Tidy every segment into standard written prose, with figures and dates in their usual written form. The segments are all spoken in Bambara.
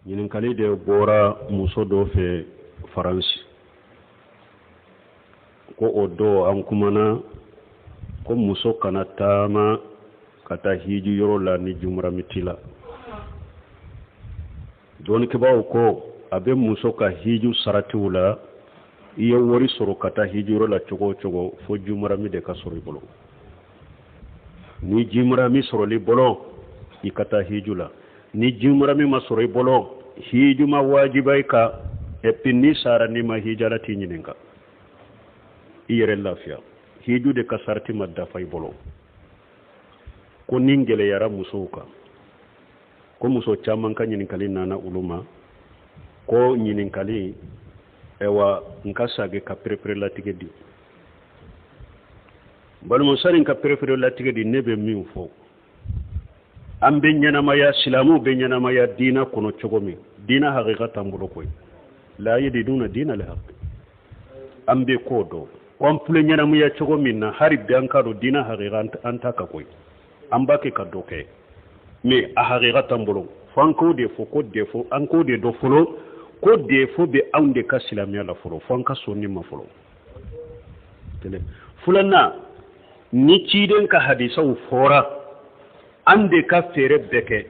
Ɲininkali de bɔra muso dɔ fɛ Faransi, ko o don an kumana ko muso kana taama ka taa hiji yɔrɔ la ni jumurami t'i la. Dɔnnikɛbaaw ko a bɛ muso ka hiju saratiw la, i ye wari sɔrɔ ka taa hiji yɔrɔ la cogo o cogo, fo jumurami de ka sɔrɔ i bolo. Ni jumurami sɔrɔl'i bolo, i ka taa hiju la. Ni jumurami ma sɔrɔ i bolo, hiju ma wajiba i kan. Et puis n'i sara n'i ma hiji, Ala t'i ɲininka. I yɛrɛ lafiya, hiju de ka sarati ma dafa i bolo. Ko nin gɛlɛyara musow kan, ko muso caman ka ɲininkali nana olu ma, ko ɲininkali ayiwa n ka sage ka pereperelatigɛ di. Balima, sani n ka pereperelatigɛ di, ne bɛ min fɔ, an bɛ ɲɛnamaya, silamɛw bɛ ɲɛnamaya diina kɔnɔ cogo min, diina hakika t'an bolo koyi. La yajiduna diina lihaq. An bɛ ko dɔn ko an filɛ ɲɛnamaya cogo min na, hali bi an k'a dɔn diina hakika an ta ka koyi. An b'a kɛ ka dɔ kɛ, mais a hakika t'an bolo. Fo an k'o de fɔ ko défaut, an k'o de dɔn fɔlɔ ko défaut bɛ anw de ka silamɛya la fɔlɔ. Fo an ka sɔn nin ma fɔlɔ. Kelen filanan, ni ciden ka hadisaw fɔra, an de ka fɛɛrɛ bɛɛ kɛ.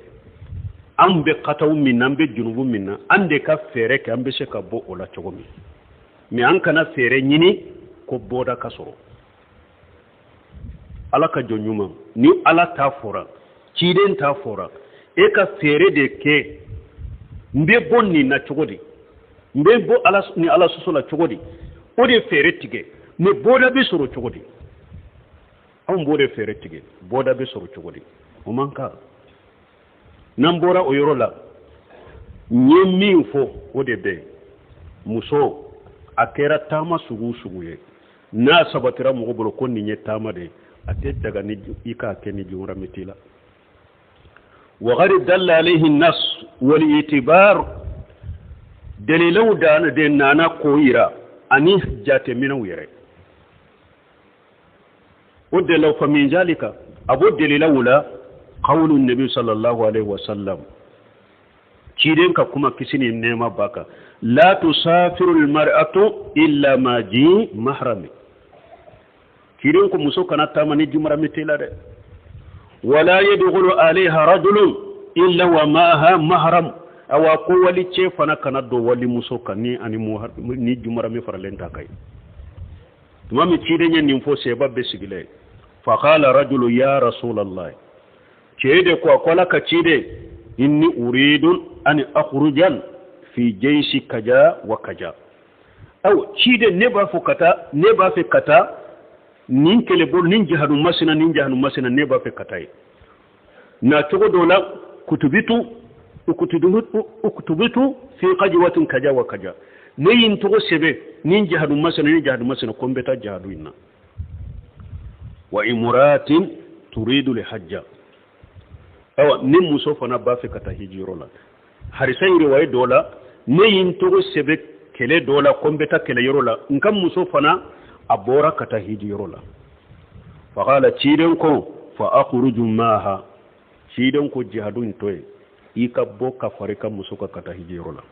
An bɛ kataw min na, an bɛ junubu min na, an de ka fɛɛrɛ kɛ an bɛ se ka bɔ o la cogo min. Mais an kana fɛɛrɛ ɲini ko bɔda ka sɔrɔ. Ala ka jɔn ɲuman, ni Ala ta fɔra, ciden ta fɔra, e ka fɛɛrɛ de kɛ: n bɛ bɔ nin na cogo di, n bɛ bɔ ala ni Ala sɔsɔ la cogo di? O de fɛɛrɛ tigɛ. Mais bɔda bɛ sɔrɔ cogo di? Anw b'o de fɛɛrɛ tigɛ, bɔda bɛ sɔrɔ cogo di? O man kan. N'an bɔra o yɔrɔ la, n ye min fɔ, o de bɛ muso, a kɛra taama sugu sugu ye, n'a sabatira mɔgɔ bolo ko nin ye taama de ye, a tɛ daga ni i k'a kɛ ni jumurami t'i la. وقد دل عليه النص والاعتبار. Dalilaw de nana k'o yira ani jateminɛw yɛrɛ. O dalilaw, فمن ذلك, a b'o dalilaw la, قول النبي صلى الله عليه وسلم, ciden ka kuma, kisi ni nɛɛma b'a kan: لا تسافر المرأة إلا مع ذي محرم. Ciden ko muso kana taama ni jumurami t'i la dɛ. ولا يدخل عليها رجل إلا ومعها محرم. Awa, ko wali cɛ fana kana don wali muso kan ni ani ni jumurami faralen ta kai. Tuma min ciden ye nin fɔ, seba bɛ sigilen. فقال رجل يا رسول الله, cɛ de ko a ko Ala ka ciden, إني أريد أن أخرج في جيش كذا وكذا. Aw ciden, ne b'a fɔ ka taa, ne b'a fɛ ka taa nin kɛlɛbolo, nin jihadu masina, nin jihadu masina, ne b'a fɛ ka taa yen na cogo dɔ la. كتبت أكتبت في غزوة كذا وكذا. Ne ye n tɔgɔ sɛbɛn nin jihadu masina, nin jihadu masina, ko n bɛ taa jihadu in na. وامرأة تريد الحج. Awa, ni muso fana b'a fɛ ka taa hijiyɔrɔ la, harisa in riwaye dɔ la, ne ye n tɔgɔ sɛbɛn kɛlɛ dɔ la ko n bɛ taa kɛlɛyɔrɔ la, n ka muso fana a bɔra ka taa hijiyɔrɔ la. فقال, ciden ko: فأخرج معها. Ciden ko jihadu in to yen, i ka bɔ ka fara i ka muso kan ka taa hijiyɔrɔ la.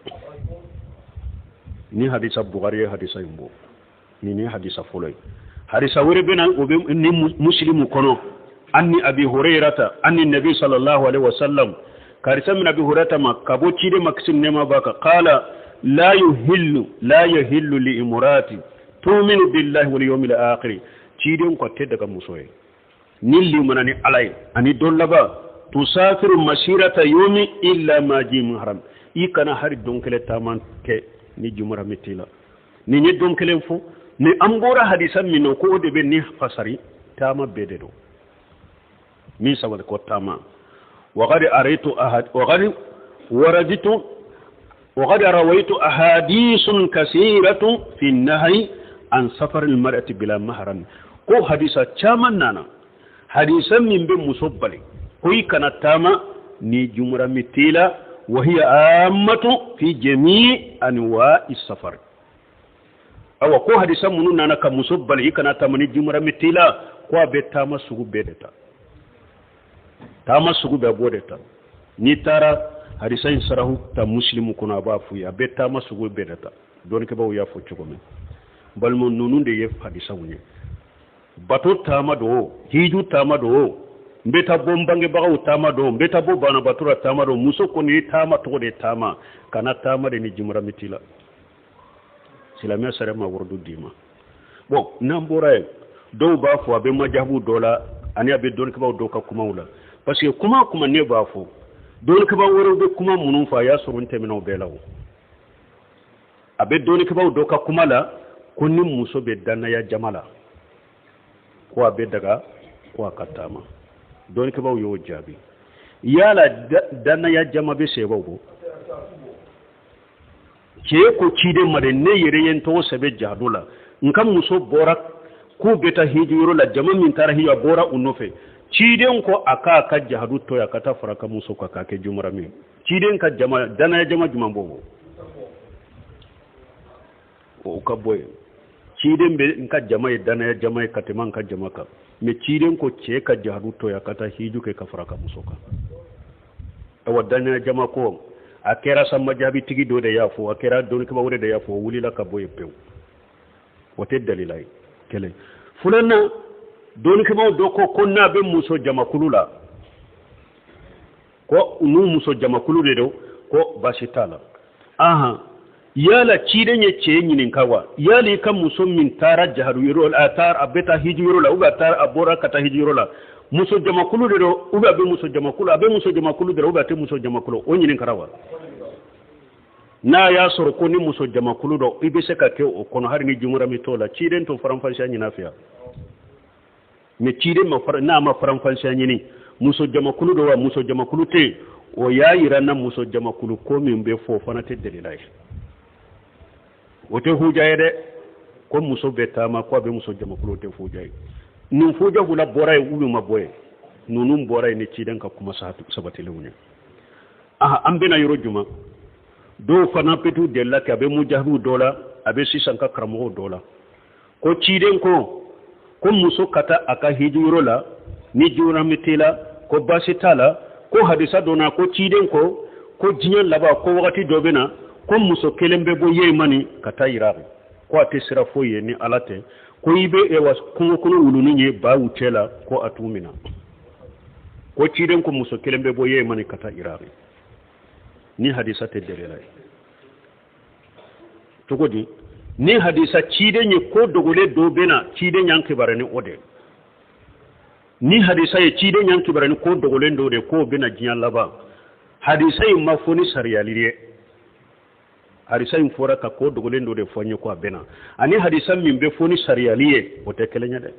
Ni hadisa, Bugari ye hadisa in bɔ. Nin ni hadisa fɔlɔ ye. Hadisa wɛrɛ bɛ na, o bɛ ni Musilimu kɔnɔ, عن أبي هريرة عن النبي صلى الله عليه وسلم. Karisa min Abi Hurairata ma ka bɔ ciden ma, kisi nɛɛma b'a kan, قال لا يحل لا يحل لامرأة تؤمن بالله واليوم الآخر. Ciden ko tɛ daga muso ye ni limana ni Ala ye ani don laban, تسافر مسيرة يوم إلا مع ذي محرم. I kana hari don kelen taama kɛ ni jumurami t'i la. Nin ye don kelen fɔ. Ni an bɔra hadisa min na, ko o de bɛ ni fasari taama bɛɛ de don min sabali ko taama. وقد أريت أحد وقد وردت وقد رويت أحاديث كثيرة في النهي عن سفر المرأة بلا محرم. Ko hadisa caman nana, hadisa min bɛ muso bali ko i kana taama ni jumurami t'i la. وهي عامة في جميع أنواع السفر. Awa, ko hadisa minnu nana ka muso bali i kana taama ni jumurami t'i la, ko a bɛ taama sugu bɛɛ de ta, taama sugu bɛɛ b'o de ta. N'i taara Hadisa in sarahu ta Muslimu kɔnɔ, a b'a f'u ye, a bɛ taama sugu bɛɛ de ta. Dɔnnikɛbaaw y'a fɔ cogo min, balima, ninnu de ye hadisaw ye. Bato taama don, hiju taama don, n bɛ taa bɔ n bangebagaw taama don, n bɛ taa bɔ banabaatɔ la taama don. Muso kɔni ye taama tɔgɔ de taama, kana taama de ni jumurami t'i la. Silamɛya sariya ma waridu d'i ma. Bon, n'an bɔra yen, dɔw b'a fɔ a bɛ majabu dɔ la ani a bɛ dɔnnikɛbaaw dɔw ka kumaw la, parce que kuma kuma ne b'a fɔ, dɔnnikɛbaa wɛrɛw bɛ kuma minnu fɔ, a y'a sɔrɔ n tɛmɛna o bɛɛ la. O a bɛ dɔnnikɛbaaw dɔ ka kuma la ko ni muso bɛ dannaya jama la, ko a bɛ daga ko a ka taama. Dɔnnikɛbaaw y'o jaabi. Yala dannaya jama bɛ sebaw bɔ? Cɛ ko ciden ma de, ne yɛrɛ ye n tɔgɔ sɛbɛn jahado la, n ka muso bɔra k'u bɛ taa hiji yɔrɔ la, jama min taara hiji, a bɔra u nɔfɛ. Ciden ko a k'a ka jahadu to yen, a ka taa fara ka muso kan k'a kɛ jumurami. Ciden ka jama, danaya jama jumɛn b'o bɔ? O ka bɔ yen. Ciden bɛ n ka jama ye danaya jama ye ka tɛmɛ n ka jama kan, mais ciden ko cɛ ka jahadu to yen, a ka taa hiju kɛ ka fara ka muso kan. Awa, danaya jama ko, a kɛra sa majaabitigi dɔ de y'a fɔ, a kɛra dɔnnikɛbaa wɛrɛ de y'a fɔ, o wulila ka bɔ yen pewu. O tɛ dalila ye. Kelen filanan, dɔnnikɛbaaw dɔ ko ko n'a bɛ muso jamakulu la, ko n'u muso jamakulu de don, ko baasi t'a la. Ahan, yala ciden ye cɛ ɲininka wa, yala i ka muso min taara jahadu yɔrɔ la, a taara, a bɛ taa hiji yɔrɔ la, ou bien a taara, a bɔra ka taa hiji yɔrɔ la, muso jamakulu de don, ou bien a bɛ muso jamakulu, a bɛ muso jamakulu de la, ou bien a tɛ muso jamakulu? O ɲininkara wa? N'a y'a sɔrɔ ko ni muso jamakulu dɔ, i bɛ se ka kɛ o kɔnɔ hali ni jumurami t'o la, ciden t'o faranfasiya ɲini a fɛ yan. Mais ciden ma fara, n'a ma faranfasiya ɲini, muso jamakulu dɔ wa, muso jamakulu tɛ yen, o y'a yira na muso jamakulu ko min bɛ fɔ, o fana tɛ delila ye, o tɛ huja ye dɛ. Ko muso bɛ taama, ko a bɛ muso jamakulu, o tɛ huja ye. Nin huja fila bɔra yen, olu ma bɔ yen, ninnu bɔra yen ni ciden ka kuma sabatilenw ye. Aha, an bɛna yɔrɔ jumɛn? Dɔw fana bɛ t'u delila kɛ, a bɛ mujahibiw dɔ la, a bɛ sisan ka karamɔgɔw dɔ la, ko ciden ko ko muso ka taa a ka hiji yɔrɔ la ni jurami t'i la, ko baasi t'a la. Ko hadisa dɔ na, ko ciden ko ko diɲɛ laban, ko wagati dɔ bɛ na, ko muso kelen bɛ bɔ Yemani ka taa Iraki, ko a tɛ sira foyi ye ni Ala tɛ, ko i bɛ ewa kungo kɔnɔ wulunin ye baw cɛ la, ko a t'u minɛ. Ko ciden ko muso kelen bɛ bɔ Yemani ka taa Iraki. Ni hadisa tɛ delila ye cogo di? Ni hadisa ciden ye ko dogolen dɔ bɛ na, ciden y'an kibaruya ni o de. Ni hadisa ye ciden y'an kibaruya ni ko dogolen dɔ de k'o bɛna diɲɛ laban, hadisa in ma fɔ ni sariyali ye. Hadisa in fɔra ka ko dogolen dɔ de fɔ n ye ko a bɛna, ani hadisa min bɛ fɔ ni sariyali ye, o tɛ kelen ye dɛ.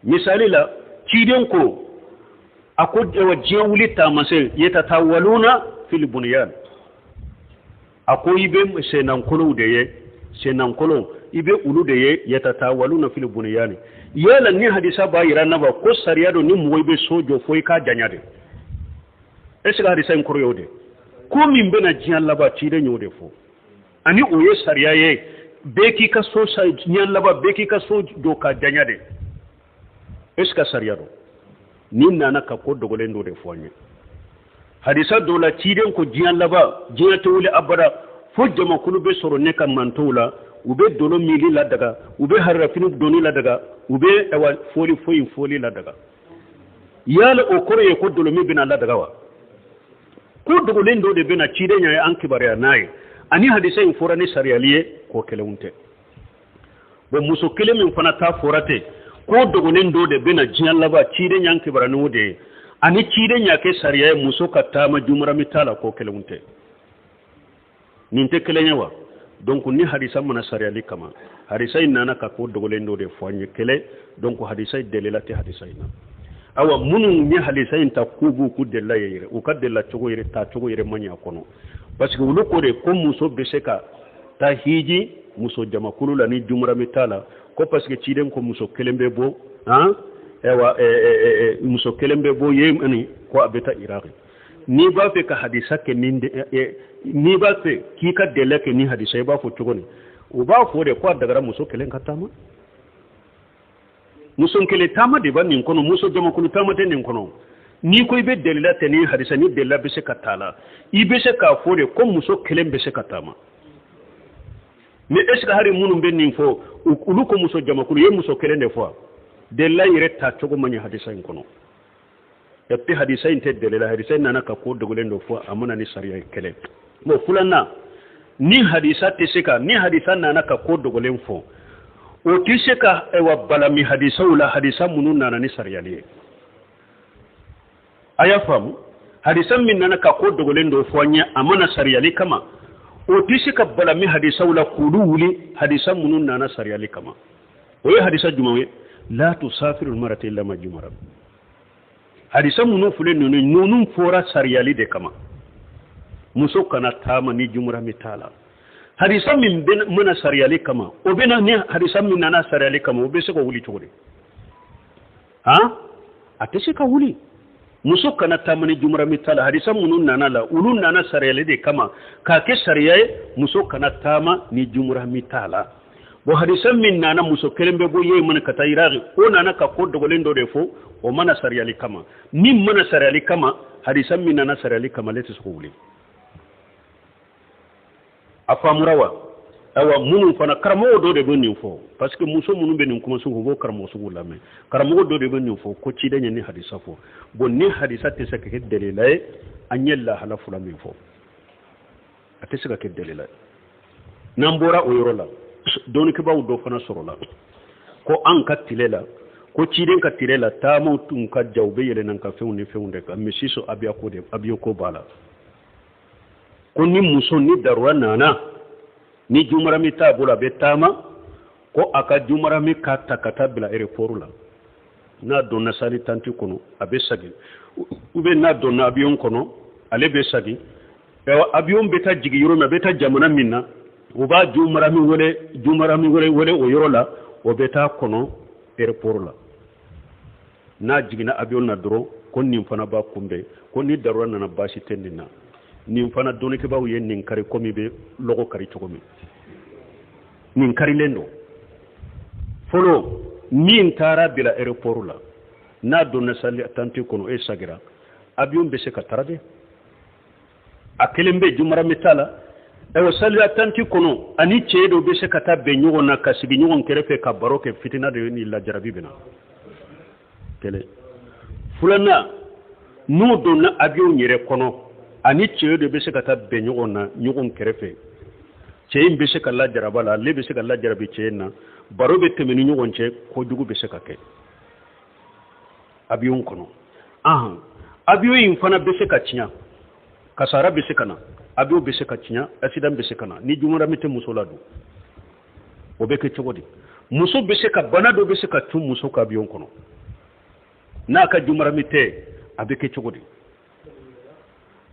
Misali la, ciden ko a ko wa diɲɛ wuli taamasiyɛn, yetatawaluna fil bunyan, a ko i bɛ sennankolow de ye, sennankolow, i bɛ olu de ye, yetatawaluna fil bunyan. Yala ni hadisa b'a yira na ba ko sariya don, ni mɔgɔ i bɛ so jɔ fo i k'a janya de? Est ce que hadisa in kɔrɔ y'o de? Ko min bɛna diɲɛ laban, ciden y'o de fɔ, ani o ye sariya ye, bɛɛ k'i ka so, diɲɛ laban bɛɛ k'i ka so jɔ ka janya de? Est ce que sariya don? Ni nana ka ko dogolen dɔ de fɔ an ye. Hadisa dɔ la, ciden ko diɲɛ laban, diɲɛ tɛ wuli abada fo jamakulu bɛ sɔrɔ ne ka mantow la, u bɛ dolo mili ladaga, u bɛ harirafini donni ladaga, u bɛ awa foli foyi foli ladaga. Yala o kɔrɔ ye ko dolomin bɛna ladaga wa? Ko dogolen dɔ de bɛna, ciden y'a ye an kibaruya n'a ye, ani hadisa in fɔra ni sariyali ye, ko kelenw tɛ. Bon, muso kelen min fana ta fɔra ten ko dogolen dɔ de bɛna diɲɛ laban, ciden y'an kibaruya ni o de ye, ani ciden y'a kɛ sariya ye muso ka taama jumarami t'a la, ko kelenw tɛ. Nin tɛ kelen ye wa? Donc ni hadisa mana sariyali kama, hadisa in nana ka ko dogolen dɔ de fɔ an ye kelen. Donc hadisa in delila tɛ hadisa in na. Awa, minnu ye hadisa in ta k'u b'u k'u delila ye yɛrɛ, u ka delila cogo yɛrɛ, ta cogo yɛrɛ man ɲi a kɔnɔ, parce que olu ko de ko muso bɛ se ka taa hiji muso jamakulu la ni jumurami t'a la, ko parce que ciden ko muso kelen bɛ bɔ, han, ayiwa, muso kelen bɛ bɔ Yemeni ko a bɛ taa Iraki. N'i b'a fɛ ka hadisa kɛ ni, n'i b'a fɛ k'i ka dɛlɛ kɛ ni hadisa, i b'a fɔ cogo di? U b'a fɔ de ko a dagara muso kelen ka taama. Muso kelen taama de b'a nin kɔnɔ, muso jamakulu taama tɛ nin kɔnɔ. N'i ko i bɛ delila tɛ ni hadisa ni delila bɛ se ka taa la, i bɛ se k'a fɔ de ko muso kelen bɛ se ka taama. Mais est ce que hari minnu bɛ nin fɔ, olu ko muso jamakulu ye muso kelen de fɔ? Delila yɛrɛ ta cogo man ɲi hadisa in kɔnɔ. Et puis hadisa in tɛ delila, hadisa in nana ka ko dogolen dɔ fɔ, a ma na ni sariya ye kelen. Bon, filanan, ni hadisa tɛ se ka, ni hadisa nana ka ko dogolen fɔ, o tɛ se ka ayiwa balami hadisaw la, hadisa minnu nana ni sariyali ye. A y'a faamu, hadisa min nana ka ko dogolen dɔ fɔ an ye, a ma na sariyali kama, o tɛ se ka balami hadisaw la k'olu wuli, hadisa minnu nana sariyali kama. O ye hadisa jumɛn ye? La tusafiru almaratu illa ma jumara. Hadisa minnu filɛ ninnu fɔra sariyali de kama, muso kana taama ni jumura mi t'a la. Hadisa min mana sariyali kama, o bɛ na ni hadisa min nana sariyali kama, o bɛ se ka wuli cogo di? Han, a tɛ se ka wuli. Muso kana taama ni jumura mi t'a la, hadisa minnu nana la, olu nana sariyali de kama, k'a kɛ sariya ye, muso kana taama ni jumura mi t'a la. Bon, hadisa min nana muso kelen bɛ bɔ Yemen ka taa Iraki, o nana ka ko dogolen dɔ de fɔ, o mana sariyali kama. Min mana sariyali kama, hadisa min nana sariyali kama, ale tɛ se k'o wuli. A faamura wa? Ayiwa, minnu fana karamɔgɔ dɔ de bɛ nin fɔ, parce que muso minnu bɛ nin kuma sugu, u b'o karamɔgɔ sugu lamɛn. Karamɔgɔ dɔ de bɛ nin fɔ ko ciden ye ni hadisa fɔ. Bon, ni hadisa tɛ se ka kɛ delila ye, an ye lahala fila min fɔ, a tɛ se ka kɛ delila ye. N'an bɔra o yɔrɔ la, dɔnnikɛbaaw dɔ fana sɔrɔla ko an ka tile la, ko ciden ka tile la, taamaw tun ka ja, u bɛ yɛlɛnna ka fɛnw ni fɛnw de kan, misi so abiya ko de, abiya ko b'a la, ko ni muso ni darura nana, ni jumarami t'a bolo, a bɛ taama, ko a ka jumarami ka ta ka taa bila aéroport la. N'a donna salle d'attente kɔnɔ, a bɛ segin, ou bien n'a donna avion kɔnɔ, ale bɛ segin. Avion bɛ taa jigin yɔrɔ min, a bɛ taa jamana min na, u b'a jumarami wele, jumarami wele wele o yɔrɔ la, o bɛ taa kɔnɔ aéroport la. N'a jiginna avion na dɔrɔn, ko nin fana b'a kunbɛn, ko ni darura nana, baasi tɛ nin na. Nin fana dɔnnikɛbaaw ye nin kari komi bɛ lɔgɔ kari cogo min, nin karilen don. Fɔlɔ, min taara bila aéroport la, n'a donna salle d'attente kɔnɔ, e sagira, avion bɛ se ka taara dɛ, a kelen bɛ jumarami t'a la. Ayiwa, salle d'attente kɔnɔ, ani cɛ dɔ bɛ se ka taa bɛn ɲɔgɔn na, ka sigi ɲɔgɔn kɛrɛfɛ, ka baro kɛ, fitina de ni lajarabi bɛ na. Kelen. Filanan, n'u donna avion yɛrɛ kɔnɔ, ani cɛ dɔ bɛ se ka taa bɛn ɲɔgɔn na ɲɔgɔn kɛrɛfɛ, cɛ in bɛ se ka lajaraba la, ale bɛ se ka lajarabi cɛ in na, baro bɛ tɛmɛ ni ɲɔgɔn cɛ, kojugu bɛ se ka kɛ avion kɔnɔ. Ahan, avion in fana bɛ se ka tiɲɛ, kasara bɛ se ka na, avion bɛ se ka tiɲɛ, accident bɛ se ka na. Ni jumarami tɛ muso la dun, o bɛ kɛ cogo di? Muso bɛ se ka, bana dɔ bɛ se ka cun muso ka avion kɔnɔ, n'a ka jumarami tɛ, a bɛ kɛ cogo di?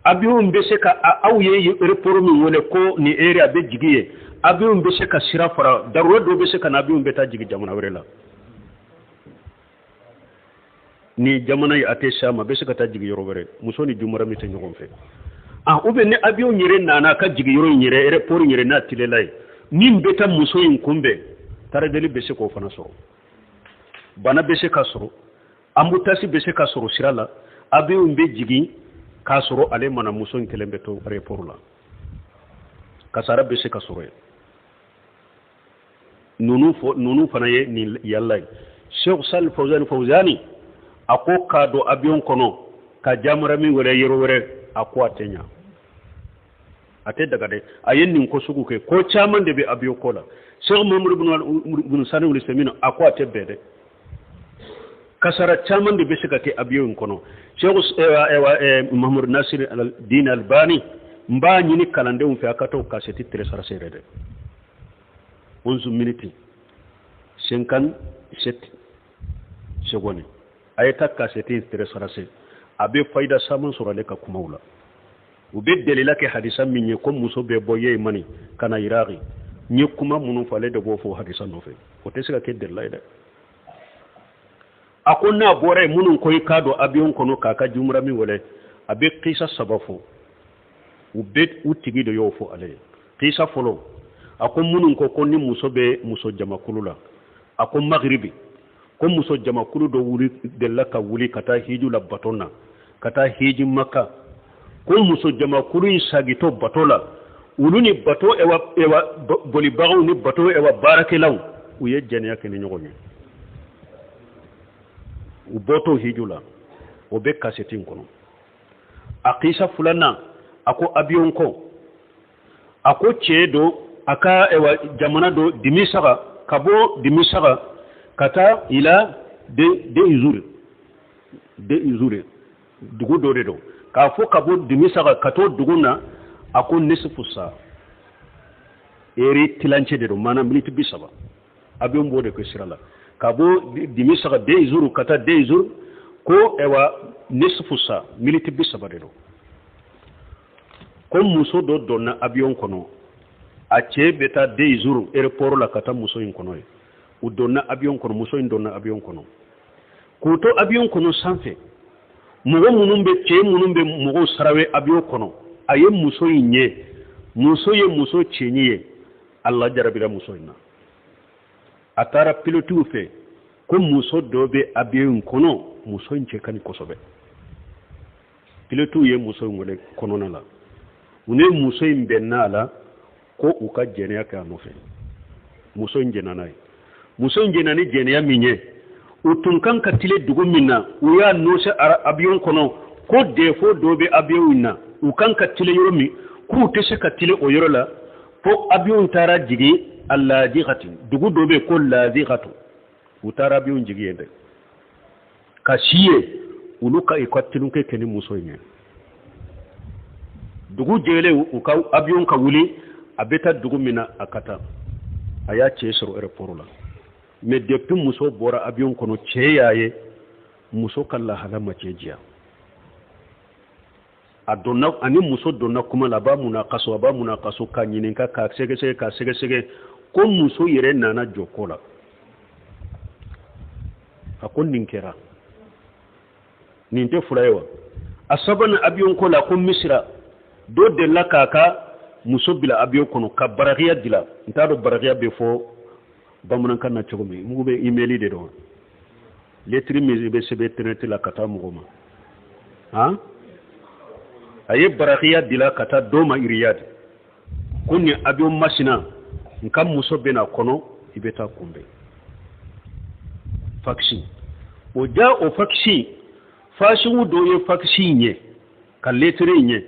Avion bɛ se ka, aw ye aéroport min wele ko nin heure a bɛ jigin yen, avion bɛ se ka sira fara, darura dɔ bɛ se ka na, avion bɛ taa jigin jamana wɛrɛ la. Ni jamana ye a tɛ s'a ma, a bɛ se ka taa jigin yɔrɔ wɛrɛ, muso ni jumarami tɛ ɲɔgɔn fɛ. Ah, ou bien ni avion yɛrɛ nana ka jigin yɔrɔ in yɛrɛ, aéroport in yɛrɛ, n'a tilela ye, min bɛ taa muso in kunbɛn, taradeli bɛ se k'o fana sɔrɔ, bana bɛ se ka sɔrɔ, embouteillage bɛ se ka sɔrɔ sira la, avion bɛ jigin k'a sɔrɔ ale mana, muso in kelen bɛ to aéroport la, kasara bɛ se ka sɔrɔ yen. Ninnu fɔ, ninnu fana ye nin yala ye. Sheikh Salih Fawzani Fawzani a ko k'a don avion kɔnɔ ka jamarami wɛrɛ yɔrɔ wɛrɛ, a ko a tɛ ɲa, a tɛ daga dɛ. A ye nin ko sugu kɛ, ko caman de bɛ avion ko la. Sheikh Muhammad ibn Salih al-Uthaymeen a ko a tɛ bɛn dɛ, kasara caman de bɛ se ka kɛ avion in kɔnɔ. Sheikh Muhammad Nasir al-Din Albani, n b'a ɲini kalandenw fɛ, a ka t'o kasɛti télécharger yɛrɛ dɛ, 11 minutes 57 secondes, a ye taa kasɛti télécharger, a bɛ fayida caman sɔrɔ ale ka kumaw la. U bɛ delila kɛ hadisa min ye ko muso bɛ bɔ Yemani ka na Iraki, n ye kuma minnu fɔ, ale de b'o fɔ hadisa nɔfɛ, o tɛ se ka kɛ delila ye dɛ. A ko n'a bɔra yen, minnu ko i k'a don avion kɔnɔ k'a ka jumurami wele, a bɛ kisa saba fɔ, u bɛ u tigi de y'o fɔ ale ye. Kisa fɔlɔ, a ko minnu ko ko ni muso bɛ muso jamakulu la, a ko magiribi, ko muso jamakulu dɔ wuli delila ka wuli ka taa hiju la baton na. Ka taa hiji Maka, ko muso jamakulu in sagitɔ bato la, olu ni bato ewa ewa bolibagaw ni bato ewa baarakɛlaw, u ye jɛnɛya kɛ ni ɲɔgɔn ye. U bɔtɔ hiju la, o bɛ kasɛti in kɔnɔ. A kisa filanan, a ko avion ko, a ko cɛ don a ka ewa jamana don Dimisaga, ka bɔ Dimisaga ka taa ila de Izuri, dugu dɔ de don, k'a fɔ ka bɔ Dimisaga ka t'o dugu na, a ko nisifu sa eri tilancɛ de don, maana miniti 30. Avion b'o de kɛ sira la ka bɔ Dimisaga de Izuru ka taa de Izuru, ko ewa nisifu sa miniti 30 de don. Ko muso dɔ donna avion kɔnɔ, a cɛ bɛ taa de Izuru aéroport la ka taa muso in kɔnɔ ye. U donna avion kɔnɔ, muso in donna avion kɔnɔ. K'u to avion kɔnɔ sanfɛ, mɔgɔ minnu bɛ, cɛ minnu bɛ mɔgɔw sarawe avion kɔnɔ, a ye muso in ye, muso ye muso cɛɲi ye. Ala jarabira muso in na. A taara pilotiw fɛ ko muso dɔ bɛ avion in kɔnɔ, muso in cɛ ka ɲi kosɛbɛ. Pilotiw ye muso in wele kɔnɔna la, u ni muso in bɛnna a la ko u ka jɛnɛya kɛ a nɔfɛ. Muso in jɛnna n'a ye. Muso in jɛnna ni jɛnɛya min ye, u tun kan ka tile dugu min na, u y'a nɔɔsi avion kɔnɔ ko défaut dɔ bɛ avion in na, u kan ka tile yɔrɔ min, k'u tɛ se ka tile o yɔrɔ la, fo avion taara jigin a Laazigati, dugu dɔ bɛ ko Laazigatu. U taara avion jigin yen dɛ, ka si yen, olu ka u ka tulonkɛ kɛ ni muso in ye. Dugu jɛlen, u ka avion ka wuli, a bɛ taa dugu min na, a ka taa, a y'a cɛ sɔrɔ aéroport la. Mais depuis muso bɔra avion kɔnɔ, cɛ y'a ye, muso ka lahala ma cɛ diya. A donna, ani muso donna kuma la, a b'a mun kaso, a b'a mun kaso, k'a ɲininka, k'a sɛgɛsɛgɛ, k'a sɛgɛsɛgɛ, ko muso yɛrɛ nana jɔ ko la. A ko nin kɛra, nin tɛ fura ye wa? A sabanan, avion ko la, ko Misira dɔ delila k'a ka muso bila avion kɔnɔ ka barakiya dila. N t'a dɔn barakiya bɛ fɔ bamanankan na cogo min. Mugu bɛ email de dɔn, lettre min bɛ sɛbɛn internet la ka taa mɔgɔ ma. Han, a ye barakiya dila ka taa dɔ ma Riyad, ko nin avion masina, n ka muso bɛna kɔnɔ, i bɛ taa kunbɛn. Fakisi o ja, o fakisi fasigu dɔ ye fakisi in ye ka lettre in ye.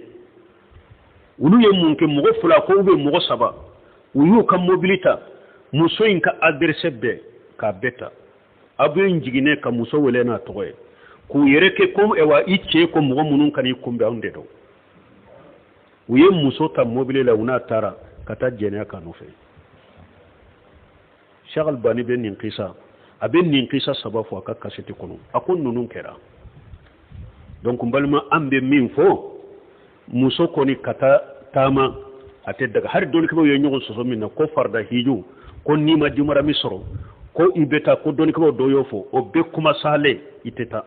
Olu ye mun kɛ? Mɔgɔ fila ko, u bɛ mɔgɔ saba, u y'u ka mobili ta, muso in ka adresse bɛɛ k'a bɛɛ ta. Avion in jiginnen, ka muso wele n'a tɔgɔ ye, k'u yɛrɛ kɛ ko ɛwa i cɛ ko mɔgɔ minnu ka n'i kunbɛn, anw de don. U ye muso ta mobili la, u n'a taara ka taa jɛnɛya k'a nɔfɛ. Cheikh Albani bɛ nin kisa, a bɛ nin kisa saba fɔ a ka kasɛti kɔnɔ. A ko ninnu kɛra. Donc n balima, an bɛ min fɔ, muso kɔni ka taa taama, a tɛ daga. Hali dɔnnikɛbaaw ye ɲɔgɔn sɔsɔ min na, ko farida hiju, ko n'i ma jumara min sɔrɔ, ko i bɛ taa, ko dɔnnikɛbaaw dɔw y'o fɔ, o bɛ kuma sahalen, i tɛ taa.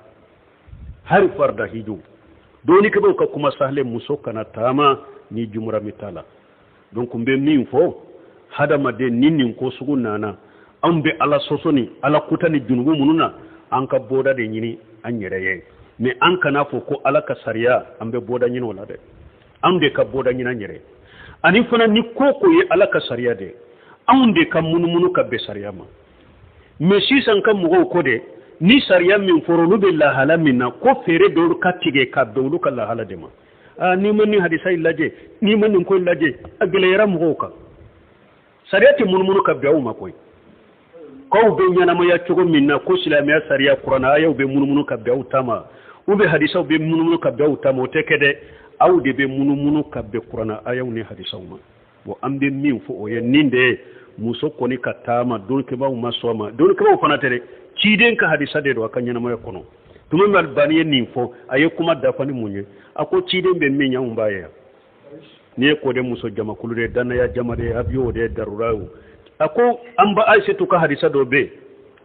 Hali farida hiju, dɔnnikɛbaaw ka kuma sahalen, muso kana taama ni jumara min t'a la. Donc n bɛ min fɔ, hadamaden ni nin ko sugu nana, anw bɛ Ala sɔsɔ ni Ala kuta ni junubu minnu na, an ka bɔda de ɲini an yɛrɛ ye. Mais an kana fɔ ko Ala ka sariya, an bɛ bɔda ɲini o la dɛ. Anw de ka bɔda ɲini an yɛrɛ. Ani fana, ni ko ko ye Ala ka sariya de, anw de ka munumunu ka bɛn sariya ma. Mais sisan ka mɔgɔw ko de, ni sariya min fɔra, olu bɛ lahala min na, ko feere dɔw ka tigɛ ka bɛn olu ka lahala de ma. Aa, n'i ma nin hadisa in lajɛ, n'i ma nin ko in lajɛ, a gɛlɛyara mɔgɔw kan. Sariya tɛ munumunu ka bɛn aw ma koyi. K'aw bɛ ɲɛnamaya cogo min na, ko silamɛya sariya, kuranɛ ayaw bɛ munumunu ka bɛn aw ta ma, ou bien hadisaw bɛ munumunu ka bɛn aw ta ma, o tɛ kɛ dɛ. Aw de bɛ munumunu ka bɛn kuranɛ ayaw ni hadisaw ma. Bon, an bɛ min fɔ, o ye nin de ye. Muso kɔni ka taama, dɔnnikɛbaaw ma sɔn a ma. Dɔnnikɛbaaw fana tɛ dɛ, ciden ka hadisa de don a ka ɲɛnamaya kɔnɔ. Tuma min Albani ye nin fɔ, a ye kuma dafa ni mun ye? A ko ciden bɛ min ɲɛ, anw b'a ye yan. N'i ye ko de muso jamakulu de, danaya jama de, avion de, darura ye. A ko an ba Ayisetu ka hadisa dɔ bɛ yen,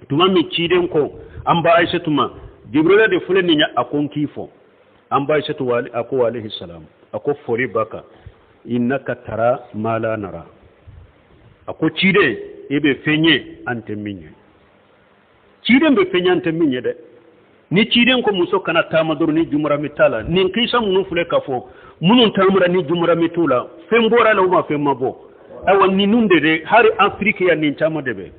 tuma min ciden ko an ba Ayisetu ma, Jibrila de filɛ nin ye, a ko n k'i fɔ. An ba Ayisetu a ko alayhi salam, a ko foli b'a kan, innaka tara ma la nara. A ko ciden, i bɛ fɛn ye an tɛ min ye. Ciden bɛ fɛn ye an tɛ min ye dɛ. Ni ciden ko muso kana taama dɔrɔn ni jumurami t'a la, nin kisa minnu filɛ ka fɔ, minnu taamara ni jumurami t'u la, fɛn bɔra la ou ma fɛn ma bɔ. Ayiwa, ninnu de de hali Afiriki yan, nin caman de bɛ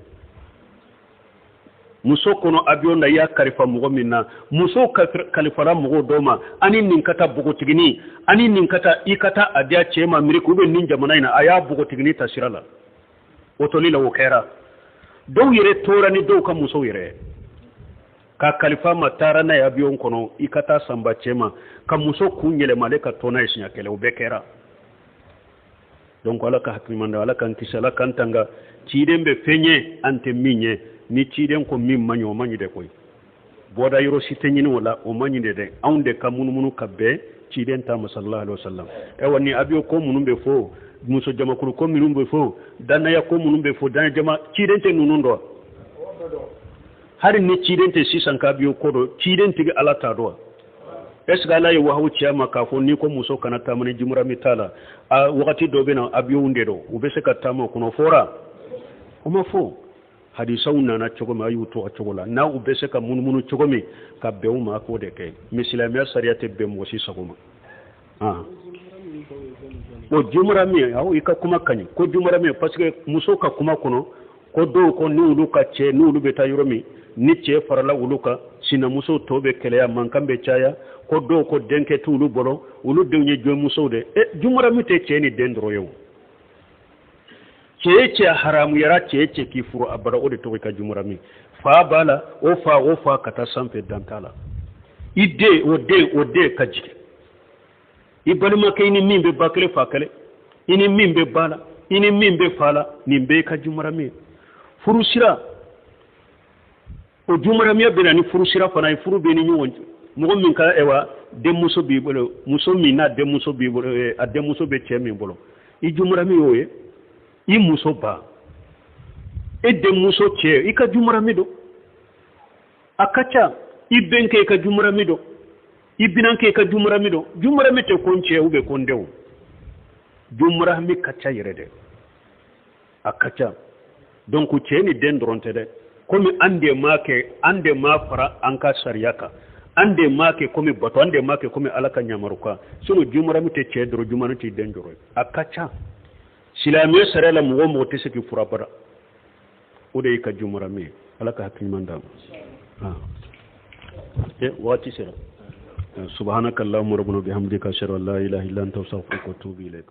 muso kɔnɔ avion na. I y'a kalifa mɔgɔ min na, muso kalifara mɔgɔw dɔ ma, ani nin ka taa bogotigini, ani nin ka taa, i ka taa a diya cɛ ma Ameriki ou bien nin jamana in na, a y'a bogotigini ta sira la, o toli la. O kɛra dɔw yɛrɛ tora ni dɔw ka musow yɛrɛ ka kalifa ma, taara n'a ye avion kɔnɔ, i ka taa sanba cɛ ma, ka muso kun yɛlɛma, ale ka to n'a ye siɲɛ kelen. O bɛɛ kɛra. Donc Ala ka hakiliman da, Ala k'an kisi, Ala k'an tanga. Ciden bɛ fɛn ye an tɛ min ye. Ni ciden ko min man ɲi, o man ɲi de koyi. Bɔda yɔrɔ si tɛ ɲini o la, o man ɲi de dɛ. Anw de ka munumunu ka bɛn ciden ta ma, sallallahu alaihi wasallam. Ayiwa, ni avion ko minnu bɛ fɔ, muso jamakulu ko minnu bɛ fɔ, danaya ko minnu bɛ fɔ, danaya jama, ciden tɛ ninnu dɔn. Hali ni ciden tɛ sisan ka avion ko dɔn, ciden tigi Ala t'a dɔn. Est ce que Ala ye wahawu ci a ma k'a fɔ n'i ko muso kana taama ni jumurami t'a la, a wagati dɔ bɛ na, avion de don, u bɛ se ka taama o kɔnɔ? Fɔra o ma fɔ. Hadisaw nana cogo min, a y'u to a cogo la. N'a u bɛ se ka munumunu cogo min ka bɛn u ma, a k'o de kɛ. Mais silamɛya sariya tɛ bɛn mɔgɔ si sago ma. O jumurami, awɔ, i ka kuma ka ɲi ko jumurami, parce que muso ka kuma kɔnɔ ko dɔw ko ni olu ka cɛ, ni olu bɛ taa yɔrɔ min, ni cɛ farala olu kan, sinamuso tɔ bɛ kɛlɛya, mankan bɛ caya. Ko dɔw ko denkɛ t'olu bolo, olu denw ye jɔnmusow de. E, jumurami tɛ cɛ ni den dɔrɔn ye o. Cɛ ye cɛ haramuyara, cɛ ye cɛ k'i furu abada, o de tɔgɔ i ka jumurami. Fa b'a la, o fa, o fa ka taa sanfɛ, dan t'a la. I den, o den, o den ka jigin i balimakɛ, i ni min bɛ ba kelen fa kelen, i ni min bɛ ba la, i ni min bɛ fa la, nin bɛɛ ka jumarami ye. Furusira, o jumaramiya bɛ na ni furusira fana ye. Furu bɛ ni ɲɔgɔn cɛ. Mɔgɔ min ka, ayiwa, denmuso b'i bolo, muso min n'a denmuso b'i bolo, a denmuso bɛ cɛ min bolo, i jumarami y'o ye. I muso ba, e denmuso cɛ, i ka jumarami don. A ka ca. I bɛnkɛ, i ka jumarami don. I binankɛ, i ka jumarami don. Jumarami tɛ ko n cɛ ou bien ko n denw. Jumarami ka ca yɛrɛ dɛ, a ka ca. Donc cɛ ni den dɔrɔn tɛ dɛ. Komi an de m'a kɛ, an de m'a fara an ka sariya kan, an de m'a kɛ komi bato, an de m'a kɛ komi Ala ka ɲamaru kan. Sinon jumarami tɛ cɛ dɔrɔn, jumarami tɛ den dɔrɔn, a ka ca. Silamɛ sariya la, mɔgɔ o mɔgɔ tɛ se k'i fura bara, o de y'i ka jumarami ye. Ala ka hakili ɲuman d'a ma. Waati sera. Subhanaka allahumma rabbana bihamdika, ashhadu an la ilaha illa anta, astaghfiruka wa atubu ilayk.